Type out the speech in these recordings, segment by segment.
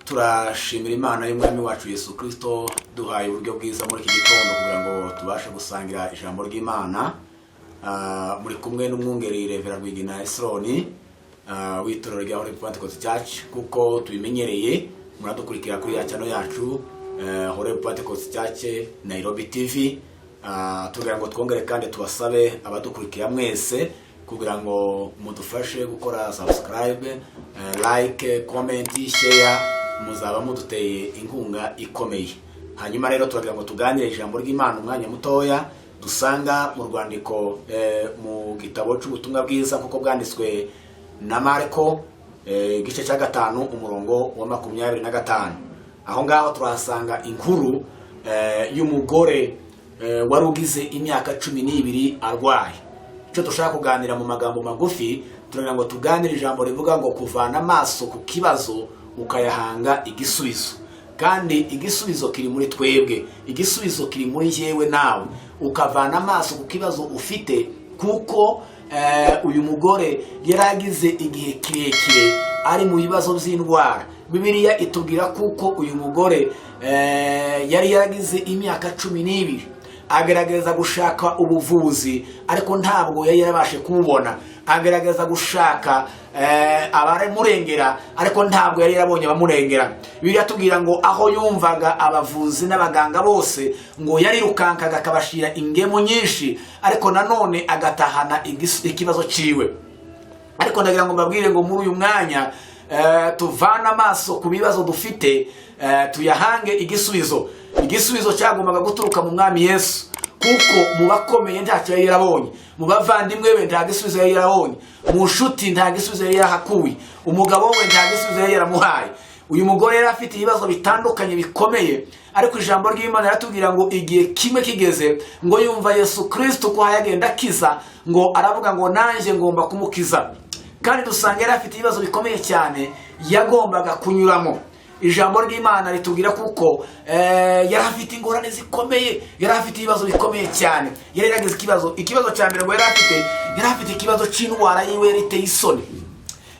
Turashimira Imana y'Umwami wacu Yesu Kirisito duhaye uburyo bwiza muri iki gitondo kugira ngo tubashe gusangira ijambo ry'Imana. Muri kumwe n'umwungeri Reverend Rwigina Esroni w'itorero rya Holy Pentecost Church. Kuko tubimenyereye, muradukurikira kuri ya channel yacu Holy Pentecost Church Nairobi TV. Tugira ngo twongere kandi tubasabe abadukurikira mwese kugira ngo mudufashe gukora subscribe, like, comment, share. Muzaba muduteye inkunga ikomeye. Hanyuma rero turagira ngo tuganire ijambo ry'Imana umwanya mutoya dusanga mu rwandiko, mu gitabo cy'ubutumwa bwiza kuko bwanditswe na Mariko, igice cya 5, umurongo wa 25. Aho ngaho turahasanga inkuru y'umugore wari ugize imyaka 12 arwaye. Icyo dushaka kuganira mu magambo magufi, turagira ngo tuganire ijambo rivuga ngo kuvana amaso ku kibazo ukayahanga igisubizo. Kandi igisubizo kiri muri twebwe, igisubizo kiri muri yewe nawe, ukavana amaso ku kibazo ufite. Kuko uyu mugore yari agize igihe kirekire ari mu bibazo by'indwara. Bibiliya itubwira kuko uyu mugore yari yaragize imyaka 12 agerageza gushaka ubuvuzi, ariko ntabwo yari yarabashe kububona. Agerageza gushaka abamurengera, ariko ntabwo yari yarabonye abamurengera. Bibiliya tubwira ngo aho yumvaga abavuzi n'abaganga bose, ngo yarirukankaga akabashira ingemu nyinshi, ariko nanone agatahana ikibazo ciwe. Ariko ndagira ngo mbabwire ngo muri uyu mwanya tuvane amaso ku bibazo dufite, tuyahange igisubizo. Igisubizo cyagombaga guturuka mu Mwami Yesu, kuko mu bakomeye ntacyo yari yarabonye, mu bavandimwe be nta gisubizo yari yarabonye, mu nshuti nta gisubizo yari yarahakuye, umugabo we nta gisubizo yari yaramuhaye. Uyu mugore yari afite ibibazo bitandukanye bikomeye, ariko ijambo ry'Imana riratubwira ngo igihe kimwe kigeze, ngo yumva Yesu Kirisito ko yagenda akiza, ngo aravuga ngo nanjye ngomba kumukiza. Kandi dusanga yari afite ibibazo bikomeye cyane yagombaga kunyuramo. Ijambo ry'Imana ritubwira kuko yari afite ingorane zikomeye, yari afite ibibazo bikomeye cyane, yari yaragize ikibazo. Ikibazo cya mbere ngo yari afite ikibazo cy'indwara yiwe yari iteye isoni,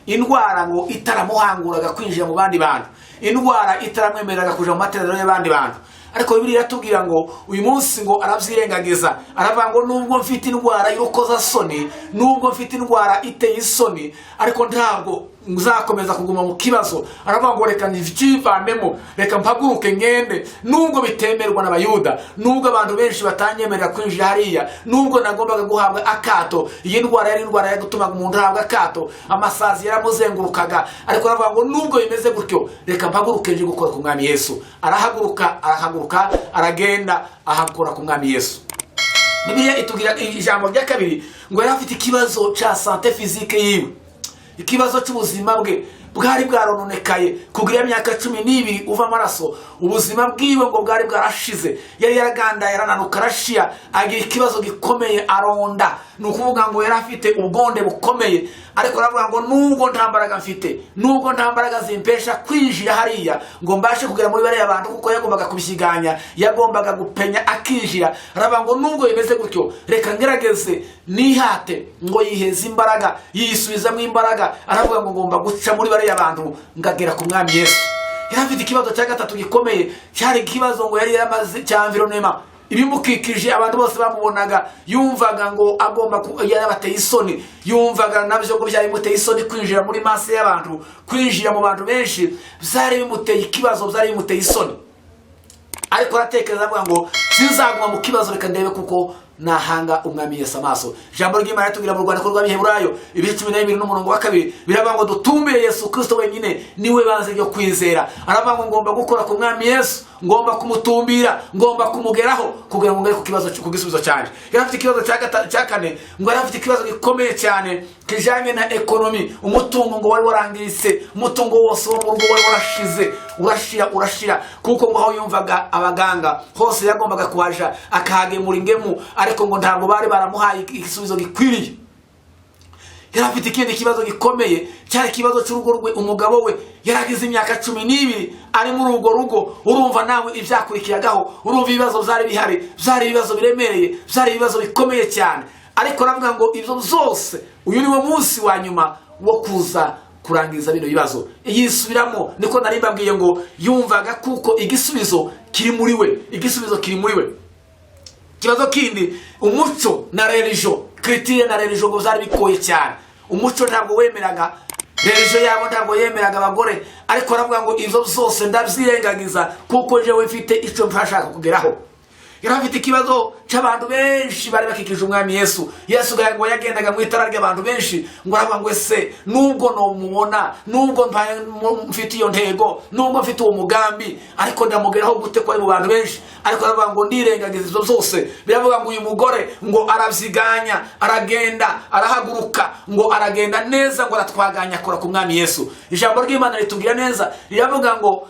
indwara ngo itaramuhanguraga kwinjira mu bandi bantu, indwara itaramwemereraga kuja mu materaniro y'abandi bantu. Ariko Bibiliya iratubwira ngo uyu munsi ngo arabyirengagiza, aravuga ngo nubwo mfite indwara y'urukozasoni, nubwo mfite indwara iteye isoni, ariko ntabwo nzakomeza kuguma mu kibazo. Aravuga ngo reka nkivanemo, reka mpaguruke ngende, nubwo bitemerwa n'Abayuda, nubwo abantu benshi batanyemerera kwinjira hariya, nubwo nagombaga guhabwa akato. Iyi ndwara yari indwara yagutumaga umuntu ahabwa akato, amasazi yaramuzengurukaga. Ariko aravuga ngo nubwo bimeze gutyo, reka mpaguruke nje gukora ku Mwami Yesu. Arahaguruka, arahaguruka, aragenda, ahakora ku Mwami Yesu. Bibiliya itubwira ijambo rya kabiri ngo yari afite ikibazo cya santé physique yiwe, ikibazo cy'ubuzima bwe bwari bwarononekaye. Kugira imyaka 12 uva amaraso, ubuzima bwiwe ngo bwari bwarashize, yari yaragandaye, arananuka, arashira, agira ikibazo gikomeye, aronda. Ni ukuvuga ngo yari afite ubwonde bukomeye. Ariko aravuga ngo nubwo nta mbaraga mfite, nubwo nta mbaraga zimpesha kwinjira hariya ngo mbashe kugera muri bariya bantu, kuko yagombaga kubisiganya, yagombaga gupenya akinjira, aravuga ngo nubwo bimeze gutyo, reka ngerageze nihate. Ngo yiheze imbaraga, yisubizamo imbaraga, aravuga ngo ngomba guca muri bariya bantu ngagera ku Mwami Yesu. Yari afite ikibazo cya gatatu gikomeye, cyari ikibazo ngo yari yaramaze cya environnement, ibimukikije, abantu bose bamubonaga. Yumvaga ngo agomba yarabateye isoni, yumvaga nabyo ngo byari bimuteye isoni kwinjira muri masse y'abantu, kwinjira mu bantu benshi byari bimuteye ikibazo, byari bimuteye isoni. Ariko aratekereza, avuga ngo sinzaguma mu kibazo, reka ndebe kuko nahanga Umwami Yesu amaso. Ijambo ry'Imana ritubwira mu rwandiko rw'Abiheburayo, ibice 12 n'umurongo wa 2, biravuga ngo dutumbire Yesu Kirisito wenyine, niwe banze ryo kwizera. Aravuga ngo ngomba gukora ku Mwami Yesu, ngomba kumutumbira, ngomba kumugeraho kugira ngo ngere ku kibazo, ku gisubizo cyanjye. Yari afite ikibazo cya kane, ngo yari afite ikibazo gikomeye cyane kijyanye na économie. Umutungo ngo wari warangiritse, umutungo wose wo mu rugo wari warashize, urashira, urashira, kuko ngo aho yumvaga abaganga hose yagombaga kuhaja akahagemura ingemu, ariko ngo ntabwo bari baramuhaye igisubizo gikwiriye. Yari afite ikindi kibazo gikomeye, cyari ikibazo cy'urugo rwe. Umugabo we yaragize imyaka 12 ari muri urwo rugo. Urumva nawe ibyakurikiragaho, urumva ibibazo byari bihari, byari ibibazo biremereye, byari ibibazo bikomeye cyane. Ariko aravuga ngo ibyo byose, uyu ni wo munsi wa nyuma wo kuza. Kurangiza bino bibazo yisubiramo. Niko nari mbabwiye ngo yumvaga kuko igisubizo kiri muri we, igisubizo kiri muri we. Ikibazo kindi, umuco na religion, culture na religion, ngo byari bigoye cyane. Umuco ntabwo wemeraga, religion yabo ntabwo yemeraga abagore, ariko aravuga ngo ibyo byose ndabyirengagiza kuko jewe mfite icyo ntashaka kugeraho. Yari afite ikibazo cy'abantu benshi bari bakikije Umwami Yesu. Yesu ngo yagendaga mu itara ry'abantu benshi. Ngo aravuga ngo ese nubwo nomubona, nubwo mfite iyo ntego, nubwo mfite uwo mugambi, ariko ndamugeraho gute ko ari mu bantu benshi? Ariko aravuga ngo ndirengagiza ibyo byose. Biravuga ngo uyu mugore ngo arabyiganya, aragenda, arahaguruka, ngo aragenda neza, ngo aratwaganya, akora ku Mwami Yesu. Ijambo ry'Imana ritubwira neza, riravuga ngo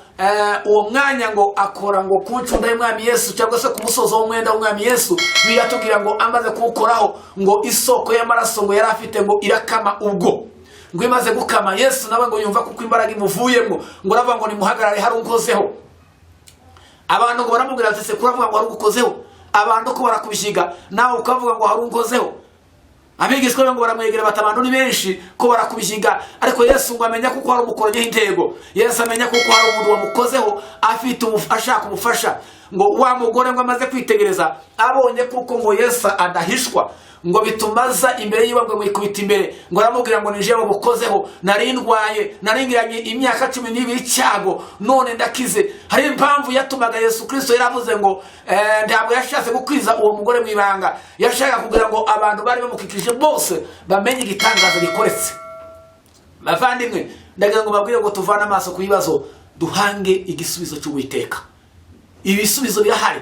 uwo mwanya ngo akora ngo ku ncunda y'Umwami Yesu, cyangwa se ku musozo w'umwenda w'Umwami Yesu. Biratubwira ngo amaze kuwukoraho, ngo isoko y'amaraso ngo yari afite ngo irakama. Ubwo ngo imaze gukama, Yesu nawe ngo yumva kuko imbaraga imuvuyemo. Ngo aravuga ngo nimuhagarare, hari unkozeho. Abantu ngo baramubwira bati: se kuravuga ngo hari ugukozeho, abantu ko barakubishyiga, nawe ukavuga ngo hari unkozeho? Abigishwa be ngo baramwegera bati: abantu ni benshi ko barakubishyiga. Ariko Yesu ngo amenya kuko hari umukoronyeho intego. Yesu amenya kuko hari umuntu wamukozeho, afite ashaka ubufasha. Ngo wa mugore ngo amaze kwitegereza, abonye kuko ngo Yesu adahishwa, ngo bituma aza imbere yiwe, ngo mwikubita imbere, ngo aramubwira ngo nije wamukozeho, nari ndwaye, naringiranye imyaka 12 icyago, none ndakize. Hari impamvu yatumaga Yesu Kirisito yaravuze ngo ntabwo yashatse gukwiza uwo mugore mu ibanga. Yashaka kugira ngo abantu bari bamukikije bose bamenye igitangaza gikoretse. Bavandimwe, ndagira ngo babwire ngo tuvane amaso ku bibazo, duhange igisubizo cy'Uwiteka. Ibisubizo birahari.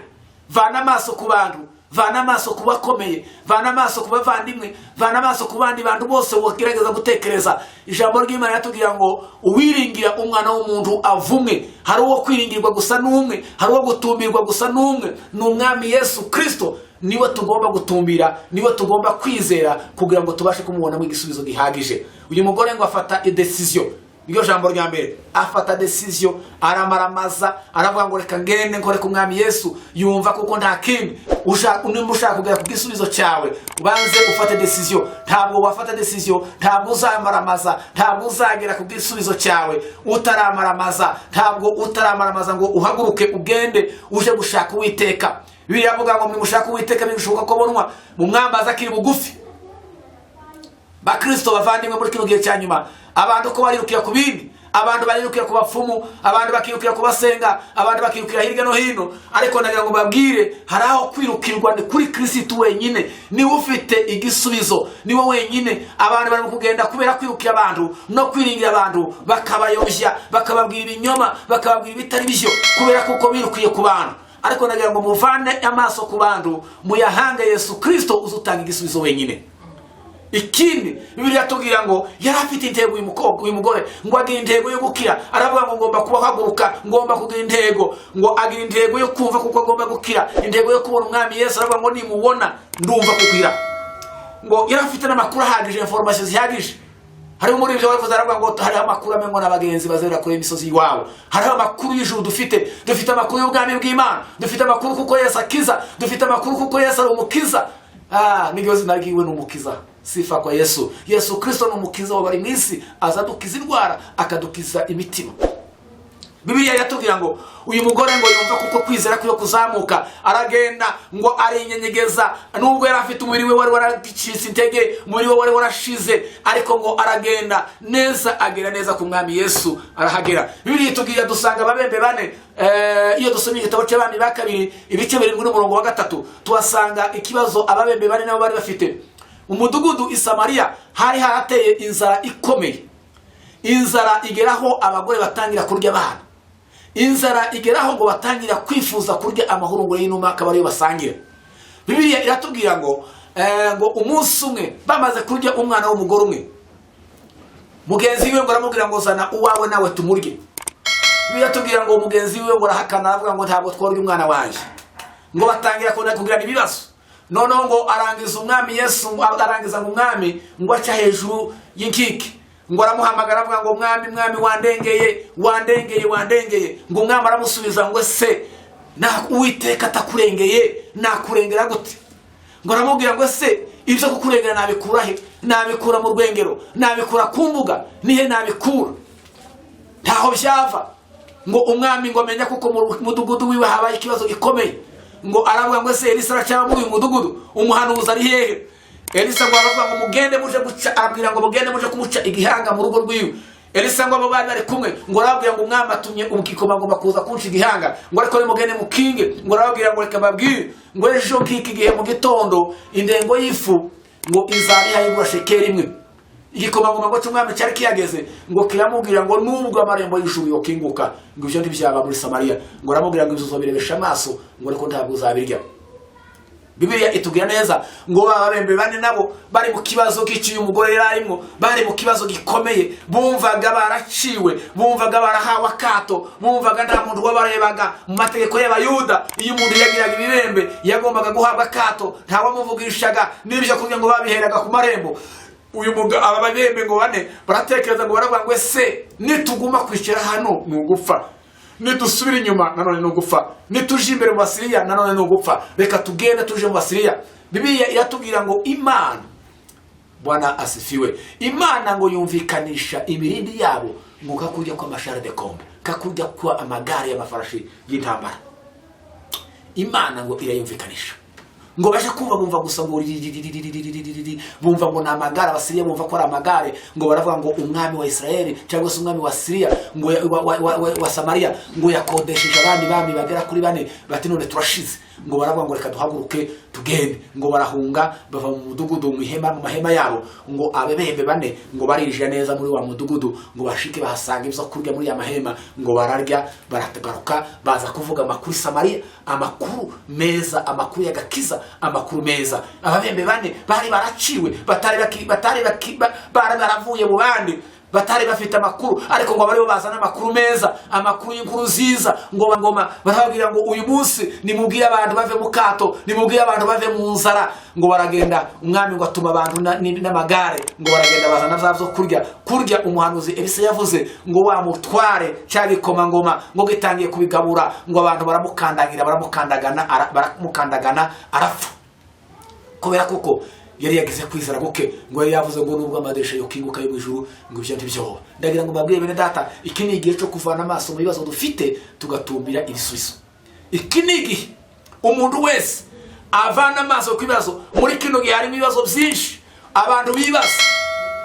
Vana amaso ku bantu, vana amaso ku bakomeye, vana amaso ku bavandimwe, vana amaso ku bandi bantu bose wogerageza gutekereza. Ijambo ry'Imana riratubwira ngo uwiringira umwana w'umuntu avumwe. Hari uwo kwiringirwa gusa n'umwe, hari uwo gutumbirwa gusa n'umwe, ni Umwami Yesu Kirisito. Niwe tugomba gutumbira, niwe tugomba kwizera kugira ngo tubashe kumubonamo igisubizo gihagije. Uyu mugore ngo afata décision, niryo jambo rya mbere. Afata décision, aramaramaza, aravuga ngo reka ngende nkore ku Mwami Yesu. Yumva kuko nta kindi. Nimba ushaka kugera ku gisubizo cyawe, ubanze ufate décision. Ntabwo wafata décision, ntabwo uzamaramaza, ntabwo uzagera ku gisubizo cyawe utaramaramaza. Ntabwo utaramaramaza ngo uhaguruke ugende uje gushaka Uwiteka. Bibiliya iravuga ngo nimushake Uwiteka bishoboka ko abonwa, mumwambaza akiri bugufi. Bakristo bavandimwe, muri kino gihe cya nyuma abantu ko barirukira ku bindi, abantu barirukira ku bapfumu, abantu bakirukira ku basenga, abantu bakirukira hirya no hino. Ariko ndagira ngo babwire, hari aho kwirukirwa, ni kuri Kirisitu wenyine. Niwe ufite igisubizo, niwe wenyine. Abantu barimo kugenda kubera kwirukira abantu no kwiringira abantu, bakabayobya, bakababwira ibinyoma, bakababwira ibitari byo, kubera kuko birukiye ku bantu. Ariko ndagira ngo muvane amaso ku bantu, muyahange Yesu Kirisito uzutanga igisubizo wenyine. Ikindi, Bibiliya tubwira ngo yari afite intego. Uyu mukobwa, uyu mugore ngo agira intego yo gukira. Aravuga ngo ngomba kubahaguruka, ngomba kugira intego. Ngo agira intego yo kumva kuko agomba gukira, intego yo kubona Umwami Yesu. Aravuga ngo nimubona ndumva kukira. Ngo yari afite n'amakuru ahagije, information zihagije. Harimo muri ibyo bavuze, aravuga ngo hariho amakuru amenywa n'abagenzi bazerera kure y'imisozi iwabo. Hariho amakuru y'ijuru dufite, dufite amakuru y'ubwami bw'Imana, dufite amakuru kuko Yesu akiza, dufite amakuru kuko Yesu ari umukiza. Niryo zina ryiwe, ni umukiza. Sifa kwa Yesu. Yesu Kristo ni umukiza w'abari mu isi, aza adukiza indwara, akadukiza imitima. Bibiliya yatubwira ngo uyu mugore ngo yumva kuko kwizera kwiwe kuzamuka, aragenda, ngo arinyenyegeza. Nubwo yari afite umubiri we wari waracitse intege, umubiri we wari warashize, ariko ngo aragenda neza, agera neza ku Mwami Yesu, arahagera. Bibiliya itubwira, dusanga ababembe bane. Iyo dusomye igitabo cy'Abami ba Kabiri, ibice 7 n'umurongo wa 3, tuhasanga ikibazo ababembe bane nabo bari bafite. Umudugudu i Samariya hari harateye inzara ikomeye. Inzara igeraho abagore batangira kurya abana. Inzara igeraho ngo batangira kwifuza kurya amahurungure y'inuma, akaba ariyo basangira. Bibiliya iratubwira ngo ngo umunsi umwe bamaze kurya umwana w'umugore umwe, mugenzi we ngo aramubwira ngo zana uwawe nawe tumurye. Bibiliya itubwira ngo mugenzi we ngo arahakana, aravuga ngo ntabwo twarya umwana wanjye. Ngo batangira kugirana ibibazo. Noneho ngo arangiza Umwami Yesu, arangiza ngo umwami ngo aca hejuru y'inkike, ngo aramuhamagara, avuga ngo mwami, mwami, wandengeye, wandengeye, wandengeye. Ngo umwami aramusubiza ngo se na Uwiteka atakurengeye nakurengera gute? Ngo aramubwira ngo se ibyo kukurengera nabikura he? Nabikura mu rwengero? Nabikura ku mbuga? Nihe nabikura? Ntaho byava. Ngo umwami ngo amenya kuko mu mudugudu wiwe habaye ikibazo gikomeye, ngo aravuga ngo: "Ese Elisa aracyaba muri uyu mudugudu? Umuhanuzi ari hehe?" Elisa ngo aravuga ngo: "Mugende muje guca." Arabwira ngo: "Mugende muje kumuca igihanga mu rugo rwiwe." Elisa ngo abo bari bari kumwe ngo arababwira ngo: "Umwami atumye igikomangoma kuza kunca igihanga," ngo "ariko nimugende mukinge." Ngo arababwira ngo: "Reka mbabwire," ngo "ejo nk'iki gihe mu gitondo indengo y'ifu ngo izaba ihayigura shekeri 1." Igikomangoma ngo cy'umwami cyari kiyageze, ngo kiramubwira ngo nubwo amarembo y'ijuru yokinguka, ngo ibyo ntibyaba muri Samariya. Ngo aramubwira ngo ibyo uzobirebesha amaso, ngo ariko ntabwo uzabirya. Bibiliya itubwira neza ngo ba babembe bane nabo bari mu kibazo k'icyo uyu mugore yari arimo. Bari mu kibazo gikomeye, bumvaga baraciwe, bumvaga barahawe akato, bumvaga nta muntu wabarebaga. Mu mategeko y'Abayuda, iyo umuntu yagiraga ibibembe yagombaga guhabwa akato, ntawamuvugishaga, n'ibyo kurya ngo babiheraga ku marembo. Uyu mugabo, aba babembe ngo bane baratekereza, ngo baravuga ngo: "Ese nituguma kwicara hano ni ugupfa, nidusubira inyuma nanone ni ugupfa, nituje imbere mu Basiriya nanone ni ugupfa, reka tugende tuje mu Basiriya." Bibiliya iratubwira ngo Imana, Bwana asifiwe, Imana ngo yumvikanisha imirindi yabo ngo kakurya kw'ama chars de combat, kakurya kwa amagare y'amafarashi y'intambara. Imana ngo irayumvikanisha, ngo baje kumva, bumva gusa ngo ririririririririri, bumva ngo ni amagare. Abasiriya bumva ko ari amagare, ngo baravuga ngo umwami wa Israeli cyangwa se umwami wa Siriya ngo wa Samariya ngo yakodesheje abandi bami bagera kuri bane, bati none turashize. Ngo baravuga ngo: "Reka duhaguruke tugende." Ngo barahunga, bava mu mudugudu, mu ihema, mu mahema yabo. Ngo abebembe bane ngo barinjira neza muri wa mudugudu, ngo bashike bahasanga ibyo kurya muri ya mahema, ngo bararya, baragaruka, baza kuvuga amakuru Samariya, amakuru meza, amakuru y'agakiza, amakuru meza. Ababembe bane bari baraciwe, batari baki, batari baki, bari baravuye mu bandi, batari bafite amakuru, ariko ngo baribo bazana amakuru meza, amakuru y'inkuru nziza. Ngo ngoma barababwira ngo: "Uyu munsi nimubwire abantu bave mu kato, nimubwire abantu bave mu nzara." Ngo baragenda, umwami ngo atuma abantu n'amagare, ngo baragenda bazana bya byo kurya umuhanuzi Elisa yavuze. Ngo wa mutware cya gikomangoma ngo gitangiye kubigabura, ngo abantu baramukandagira, baramukandagana, baramukandagana, arapfa, kubera kuko yari yagize kwizera guke. Ngo yari yavuze ngo nubwo amadirisha yokinguka yo mu ijuru, ngo ibyo ntibyoba. Ndagira ngo mbabwire, bene data, iki ni igihe cyo kuvana amaso mu bibazo dufite, tugatumbira ibisubizo. Iki ni igihe umuntu wese avana amaso ku bibazo. Muri kino gihe harimo ibibazo byinshi abantu bibaza.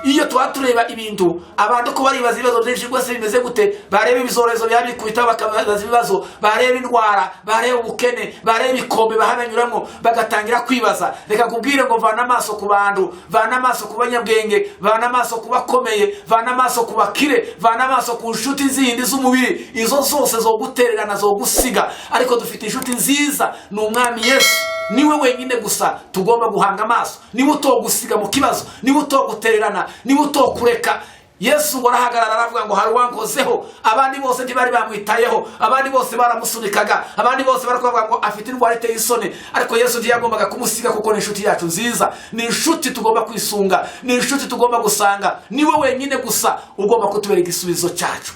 Iyo tuba tureba ibintu, abantu ko baribaza ibibazo byinshi rwose, bimeze gute? Bareba ibyorezo biba bikubita bakabaza ibibazo, bareba indwara, bareba ubukene, bareba ibikombe bahananyuramo, bagatangira kwibaza. Reka kubwire ngo vana amaso ku bantu, vana amaso ku banyabwenge, vana amaso ku bakomeye, vana amaso ku bakire, vana amaso ku nshuti zindi z'umubiri. Izo zose zo gutererana, zo gusiga, ariko dufite inshuti nziza, ni Umwami Yesu. Niwe wenyine gusa tugomba guhanga amaso, niwe utogusiga mu kibazo, niwe utogutererana, niwe utokureka. Yesu ngo arahagarara, aravuga ngo: "Hari uwankozeho." Abandi bose ntibari bamwitayeho, abandi bose baramusunikaga, abandi bose bari kuvuga ngo afite indwara iteye isoni, ariko Yesu ntiyagombaga kumusiga, kuko ni inshuti yacu nziza, ni inshuti tugomba kwisunga, ni inshuti tugomba gusanga, niwe wenyine gusa ugomba kutubera igisubizo cyacu.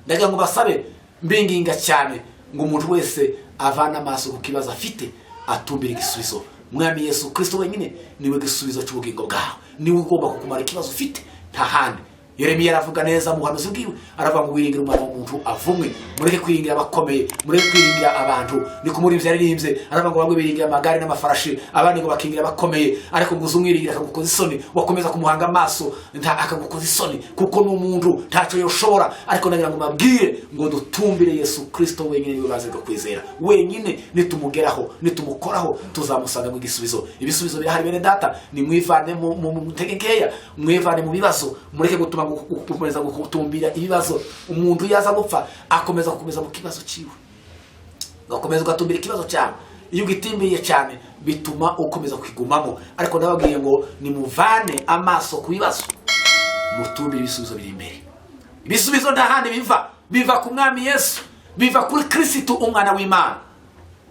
Ndagira ngo basabe, mbinginga cyane, ngo umuntu wese avane amaso ku kibazo afite, atumbire igisubizo. Mwami Yesu Kirisito wenyine niwe gisubizo cy'ubugingo bwawe, niwe ugomba kukumara ikibazo ufite, nta handi. Yeremiya aravuga neza mu buhanuzi bwiwe, aravuga ngo: "Wiringira umwana w'umuntu avumwe." Mureke kwiringira abakomeye, mureke kwiringira abantu. Niko umuririmbyi yaririmbye, aravuga ngo bamwe biringira amagare n'amafarashi, abandi ngo bakingira abakomeye, ariko ngo uze umwiringira akagukoza isoni, wakomeza kumuhanga amaso akagukoza isoni, kuko ni umuntu, ntacyo yoshobora. Ariko ndagira ngo mbabwire ngo dutumbire Yesu Kirisito wenyine, niwe bazi kwizera wenyine. Nitumugeraho, nitumukoraho, tuzamusanga mu gisubizo. Ibisubizo birahari, bene data. Nimwivane mu ntege nkeya, mwivane mu bibazo, mureke gutuma gukomeza gutumbira ibibazo. Umuntu yaza gupfa akomeza gukomeza mu kibazo cyiwe, ugakomeza ugatumbira ikibazo cyawe. Iyo ugitimbiriye cyane bituma ukomeza kwigumamo. Ariko ndababwiye ngo nimuvane amaso ku bibazo, mutumbire ibisubizo biri imbere. Ibisubizo nta handi biva, biva ku Mwami Yesu, biva kuri Kirisitu umwana w'Imana.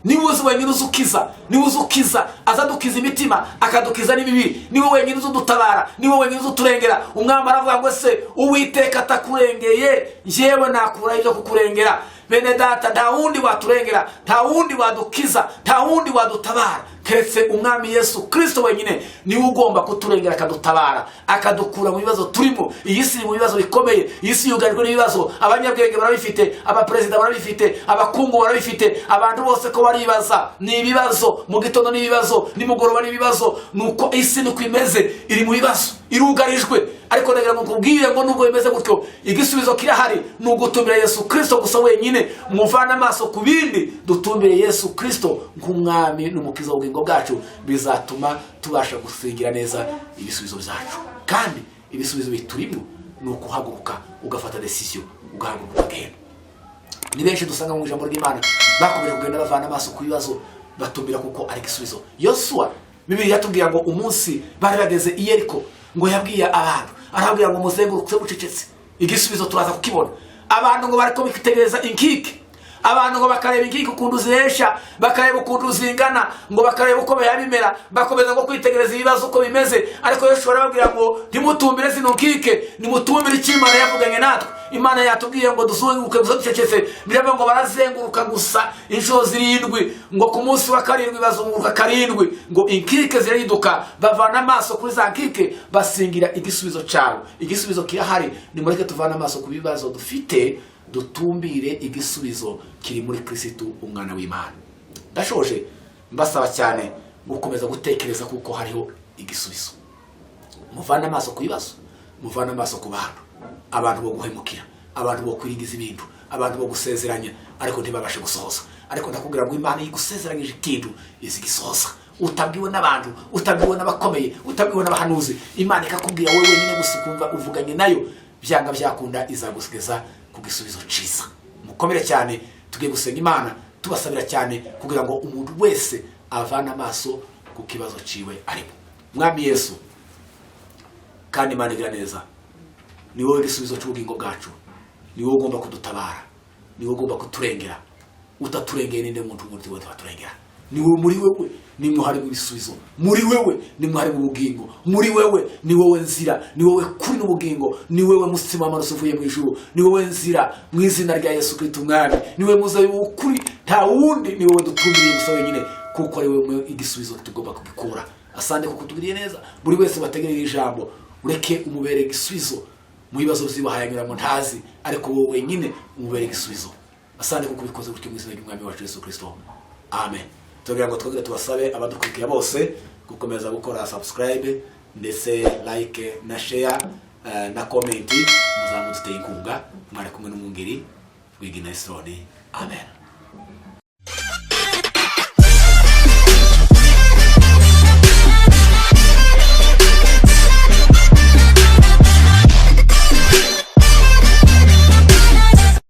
Niwe uzi wenyine uzi ukiza, niwe uzi ukiza, aza dukiza imitima, akadukiza n'imibiri. Niwe wenyine uzi udutabara, niwe wenyine uzi uturengera. Umwami aravuga ngo: "Se Uwiteka atakurengeye, yewe nakuraho ibyo kukurengera?" Bene data, nta wundi waturengera, nta wundi wadukiza, nta wundi wadutabara. Keretse Umwami Yesu Kirisito wenyine niwe ugomba kuturengera, akadutabara, akadukura mu bibazo turimo. Iyi si iri mu bibazo bikomeye, iyi si yugarijwe n'ibibazo. Abanyabwenge barabifite, abaperezida barabifite, abakungu barabifite, abantu bose ko baribaza. Ni ibibazo mu gitondo, ni ibibazo nimugoroba, ni ibibazo. Nuko isi niko imeze, iri mu bibazo, irugarijwe. Ariko ndagira ngo nkubwire ngo nubwo bimeze gutyo, igisubizo kirahari, ni ugutumira Yesu Kirisito gusa wenyine. Muvane amaso ku bindi, dutumbire Yesu Kirisito nk'Umwami n'Umukiza w'ubugingo bwacu. Bizatuma tubasha gusingira neza ibisubizo byacu. Kandi ibisubizo biturimo ni ukuhaguruka ugafata décision, ugahaguruka ukagenda. Ni benshi dusanga mu ijambo ry'Imana bakomeje kugenda bavana amaso ku bibazo, batumbira kuko ari igisubizo. Yosuwa, Bibiliya yatubwira ngo umunsi bari bageze i Yeriko, ngo yabwiye abantu, arababwira ngo: "Muzenguruke mucecetse, igisubizo turaza kukibona." Abantu ngo bariko bitegereza inkike, abantu ngo bakareba inkike ukuntu ziresha, bakareba ukuntu zingana, ngo bakareba uko biba bimera, bakomeza ngo kwitegereza ibibazo uko bimeze. Ariko Yoshua arababwira ngo: "Ntimutumbire zino nkike, nimutumbire icyo Imana yavuganye natwe. Imana yatubwiye ngo duzenguruke gusa ducecetse." Biravuga ngo barazenguruka gusa inshuro zirindwi, ngo ku munsi wa karindwi bazunguruka karindwi, ngo inkike zirayiduka. Bavana amaso kuri za nkike, basingira igisubizo cyawe. Igisubizo kirahari. Nimureke tuvane amaso ku bibazo dufite, dutumbire igisubizo kiri muri Kirisitu, Umwana w'Imana. Ndashoje mbasaba cyane gukomeza gutekereza kuko hariho igisubizo. Muvane amaso ku bibazo, muvane amaso ku bantu, abantu bo guhemukira, abantu bo kwiringiza ibintu, abantu bo gusezeranya ariko ntibabashe gusohoza. Ariko ndakubwira ngo Imana igusezeranyije ikintu izi gisohoza, utabwiwe n'abantu, utabwiwe n'abakomeye, utabwiwe n'abahanuzi. Imana ikakubwira wowe wenyine gusa, ukumva uvuganye nayo. Byanga byakunda izagusugeza ku gisubizo cyiza. Mukomere cyane. Tugiye gusenga Imana, tubasabira cyane kugira ngo umuntu wese avane amaso ku kibazo ciwe arimo. Mwami Yesu kandi Imana igira neza, ni wowe gisubizo cy'ubugingo bwacu, ni wowe ugomba kudutabara, ni wowe ugomba kuturengera. Utaturengeye, ninde muntu wundi waturengera? Ni wowe. Muri wewe nimwo harimo ibisubizo, muri wewe nimwo harimo ubugingo, muri wewe ni wowe nzira, ni wowe kuri n'ubugingo, ni wowe mutsima w'amaraso uvuye mu ijuru, ni wowe nzira. Mu izina rya Yesu Kristo Umwami, ni wowe muzabibu w'ukuri, nta wundi, ni wowe dutumbiriye gusa wenyine, kuko ari wowe igisubizo tugomba kugikura. Asante kuko utugiriye neza. Buri wese bategereye ijambo, ureke umubere igisubizo mu bibazo byiwe yanyuramo ntazi, ariko wowe wenyine umubere igisubizo. Asante kuko ubikoze gutyo, mu izina ry'Umwami wacu Yesu Kristo, amen. Tugira ngo twongere tubasabe abadukurikira bose gukomeza gukora subscribe, ndetse like na share na comment. Muzaba muduteye inkunga. Mwari kumwe n'umwungeri Rwigina Esironi. Amen.